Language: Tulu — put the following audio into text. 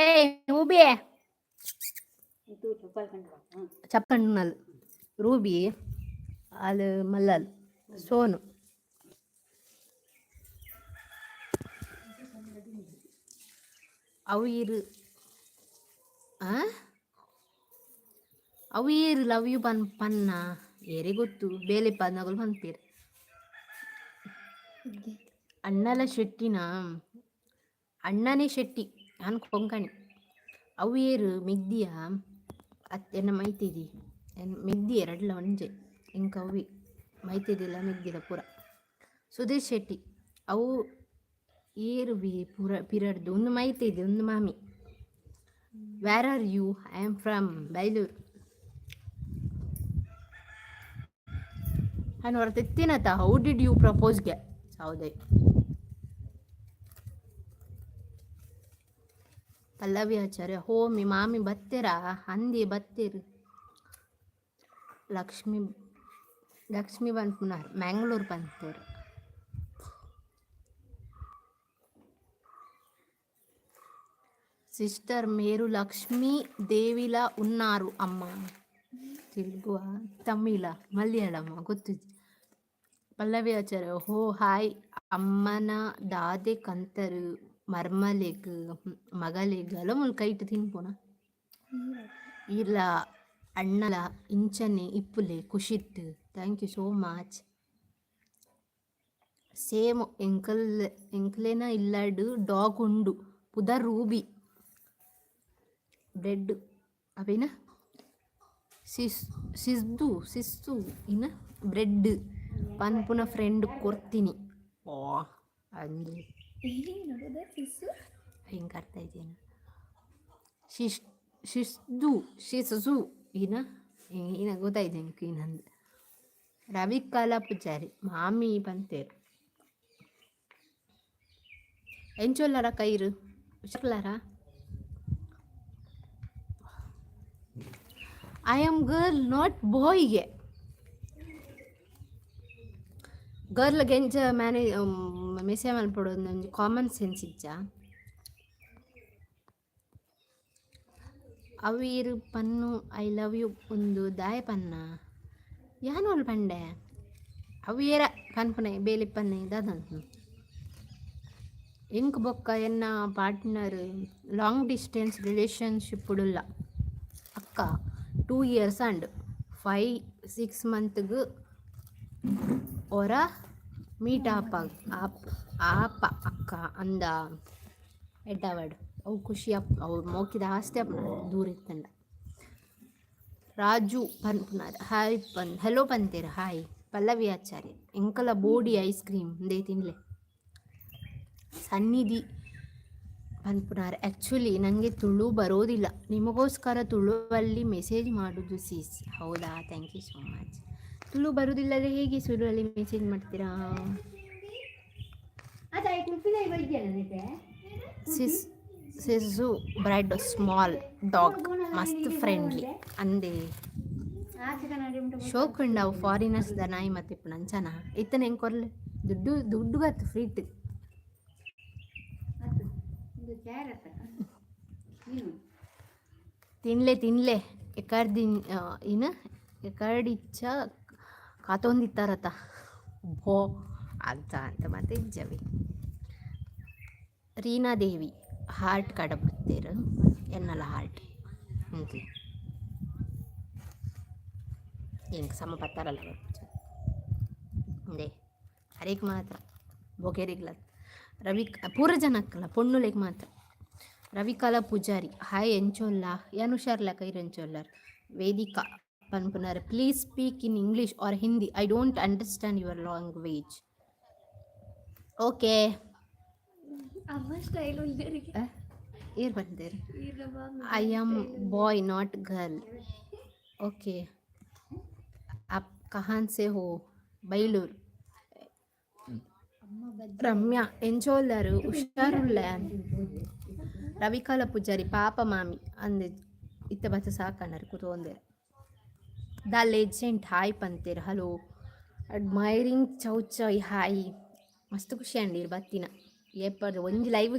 ಏಯ್ ರೂಬಿ, ಚಪ್ಪಣ್ಣಲ್ ರೂಬಿ ಅದು ಮಲ್ಲಲ್ ಸೋನು. ಅವು ಇರು, ಅವು ಏರು ಲವ್ you ಪನ್ ಪನ್ನ ಏರೆ ಗೊತ್ತು ಬೇಲೆ ಪನ್ನಗಳು ಪನ್ಪೇರು. ಅಣ್ಣಲ ಶೆಟ್ಟಿನ ಅಣ್ಣನೇ ಶೆಟ್ಟಿ, ನಾನು ಕೊಂಕಣಿ. ಅವು ಏರು ಮೆಗ್ದಿಯ ಅತ್ತೆನ್ನ ಮೈತಿದಿ ಮೆಗ್ದಿ ಎರಡ್ಲ ಒಂಜೆ ಎಂಕ್ ಅವ್ವಿ ಮೈತಿದಿಲ್ಲ ಮೆಗ್ದಿಲ ಪೂರ. ಸುಧೀರ್ ಶೆಟ್ಟಿ, ಅವು ಏರು ಬಿ ಪೂರ ಪಿರಡ್ದು ಒಂದು ಮೈತಿದಿ ಒಂದು ಮಾಮಿ. Where are you? I am from Bailoor. ನಾನು ಹೊರ ತೆತ್ತಿನತ. How did you ಪ್ರಪೋಸ್ಗೆ ಹೌದೇ? ಪಲ್ಲವಿ ಆಚಾರ್ಯ, ಹೋಮಿ ಮಾಮಿ ಬತ್ತೆರಾ ಅಂದಿ ಬತ್ತೆರು. ಲಕ್ಷ್ಮಿ ಲಕ್ಷ್ಮಿ ಪನ್ಪುನಾರ್ ಮ್ಯಾಂಗ್ಳೂರ್ ಪಂತೇರು. ಸಿಸ್ಟರ್ ಮೇರು ಲಕ್ಷ್ಮೀ ದೇವಿಲ ಉನ್ನಾರು ಅಮ್ಮ. ತೆಲುಗು, ತಮಿಳ, ಮಲಯಾಳಮ ಗೊತ್ತಿಜ್ಜಿ. ಪಲ್ಲವಿ ಆಚಾರ್ಯ, ಹೋ ಹಾಯ್. ಅಮ್ಮನ ದಾದೆ ಕಂತರು ಮರ್ಮಲೆಗ್ ಮಗಲೆಗ್ ಅಲ ಮುಲ್ ಕೈಟ್ ತಿನ್ಪುನ ಇಲ್ಲ ಅಣ್ಣಲ ಇಂಚನೆ ಇಪ್ಪುಲೆ ಖುಷಿಟ್. Thank you so much. Same ಎಂಕಲ್ ಎಂಕ್ಲೆನ ಇಲ್ಲಡ್ ಡಾಗ್ ಉಂಡು, ಪುದರ್ ರೂಬಿ. ಬ್ರೆಡ್ ಅವೇನ ಸಿಸ್ ಸಿಸ್ದು ಸಿಸ್ತು ಇನ್ನ ಬ್ರೆಡ್ ಪನ್ಪುನ ಫ್ರೆಂಡ್ ಕೊರ್ತೀನಿ. ಓ ಅಂದು ಹಿಂಗೆ ಅರ್ಥ ಇದೇನು? ಶಿಶ್ ಶಿಸ್ದು ಶಿಸ್ಸು ಇನ್ನ ಇನ್ನ ಗೊತ್ತಾಯ್ತು ಎಂಕ್ ಇನ್ನಂದು. ರವಿ ಕಾಲ ಪೂಜಾರಿ, ಮಾಮಿ ಪಂತೇರು. ಎಂಚೊಲ್ಲರ ಕೈರು ಹುಷಾರ್ಲಾರ? I am girl, not ಬಾಯ್ಗೆ. ಗರ್ಲ್ ಗೆಂಚ ಮ್ಯಾನೇಜ್ ಮೆಸೇಜ್ ಮಲ್ಪೊಡು ಒಂಜಿ ಕಾಮನ್ ಸೆನ್ಸ್ ಇಜ್ಜಾ? ಅವು ಈರ್ ಪನ್ನು I love you ಉಂದು ದಾಯೆ ಪನ್ನ? ಯಾನ್ ಓಲ್ ಪಂಡೆ? ಅವು ಏರ ಪನ್ಪುನೆ ಬೇಲೆ ಪನ್ನೆ ದಾದಂತ ಎಂಕ್ ಬೊಕ್ಕ ಎನ್ನ ಪಾರ್ಟ್ನರ್ ಲಾಂಗ್ ಡಿಸ್ಟೆನ್ಸ್ ರಿಲೇಶನ್ಶಿಪ್ ಉಲ್ಲ ಅಕ್ಕ, 2 ಇಯರ್ಸ್ ಆಂಡ್. 5-6 ಮಂತ್ಗ್ ಒರ ಮೀಟ್ ಆಪ ಆಪ್ ಆಪ ಅಕ್ಕ ಅಂದ. ಎಡ್ಡಾವಡ್ ಅವು ಖುಷಿ ಅಪ್ ಅವು ಮೋಕಿದ ಆಸ್ತಿ ಅಪ್ ದೂರ ಇತ್ತಂಡ. ರಾಜು ಪನ್ಪುನಾರ್ ಹಾಯ್ ಪನ್ ಹಲೋ ಪಂತೇರು. ಹಾಯ್. ಪಲ್ಲವಿ ಆಚಾರ್ಯ, ಎಂಕಲ ಬೋಡಿ ಐಸ್ ಕ್ರೀಮ್ ಇಂದೇ ತಿನ್ಲೆ. ಸನ್ನಿಧಿ ಪನ್ಪುನಾರ್, ಆ್ಯಕ್ಚುಲಿ ನನಗೆ ತುಳು ಬರೋದಿಲ್ಲ, ನಿಮಗೋಸ್ಕರ ತುಳುವಲ್ಲಿ ಮೆಸೇಜ್ ಮಾಡೋದು ಸಿಸ್. ಹೌದಾ? Thank you so much. Tulu ಬರೋದಿಲ್ಲದೆ ಹೇಗೆ ಸುಳುವಲ್ಲಿ ಮೆಸೇಜ್ ಮಾಡ್ತೀರಾ? ಸಿಸ್ ಸಿಸ್ಸು ಬ್ರೆಡ್ ಸ್ಮಾಲ್ ಡಾಗ್ ಮಸ್ತ್ ಫ್ರೆಂಡ್ಲಿ ಅಂದೆ. ಶೋಕ್ ಉಂಡವು ಫಾರಿನರ್ಸ್ ದ ನಾಯಿ ಮತ್ತೆ ಇಪ್ಪು ನಂಚನ ಇತ್ತನ ಹೆಂಗೆ ಕೊರ್ಲೆ ದುಡ್ಡು ದುಡ್ಡು ಗತ್ತು ಫ್ರೀಟ್. ತಿನ್ಲೆ ತಿನ್ಲೆ ಎಕರ್ದಿನ್ ಇನ್ನ ಎಕರ್ಡಿಚ್ಚ ಕಾತೊಂದಿತ್ತಾರತ ಭೋ ಅಂತ ಅಂತ ಮತ್ತೆ ಇಜ್ಜವಿ. ರೀನಾದೇವಿ ಹಾರ್ಟ್ ಕಡಬುತ್ತೇರು ಎನ್ನಲ ಹಾರ್ಟ್ ಅಂತೆ ಎಂಕ್ ಸಮ ಪತ್ತಾರಲ್ಲ ಇಂದೇ ಅರೆಗ್ ಮಾತ್ರ ಬೊಗೆರಿಗ್ಲ ರವಿ ಪೂರ ಜನಕ್ಕಲ್ಲ ಪೊಣ್ಣುಲೆಗ್ ಮಾತ್ರ. ರವಿಕಾಲ ಪೂಜಾರಿ, ಹಾಯ್ ಎಂಚೊಲ್ಲ? ಯಾನ್ ಹುಷಾರ್ಲ ಕೈರ್ ಎಂಚೊಲ್ಲಾರ್? ವೇದಿಕಾ ಪನ್ಪುನಾರ್, please speak in English or Hindi, I don't understand your language. Okay. ಅಮ್ಮ ಸ್ಟೈಲ್ ಉಲ್ಲೇರಿಗೆ. ಏರ್ ಬಂದೇರು? I am boy, not girl. Okay, आप कहाँ से हो? ಬೈಲೂರು. ರಮ್ಯಾ ಎಂಚೋಲ್ಲರು? ಹುಷಾರುಲ್ಲ. ರವಿಕಾಲ ಪೂಜಾರಿ, ಪಾಪ ಮಾಮಿ ಅಂದೆ ಇತ್ತ ಬತ್ತ ಸಾಕಣ್ಣರು ಕೂತ್ಕೊಂದೇರು. The legend hi ಪಂತೇರು. ಹಲೋ. ಅಡ್ಮೈರಿಂಗ್ ಚೌಚಯ್ ಹಾಯ್. ಮಸ್ತ್ ಖುಷಿ ಅಂಡಿರ್ ಬತ್ತಿನ ಏಪರ್ ಒಂಜಿ ಲೈವ್.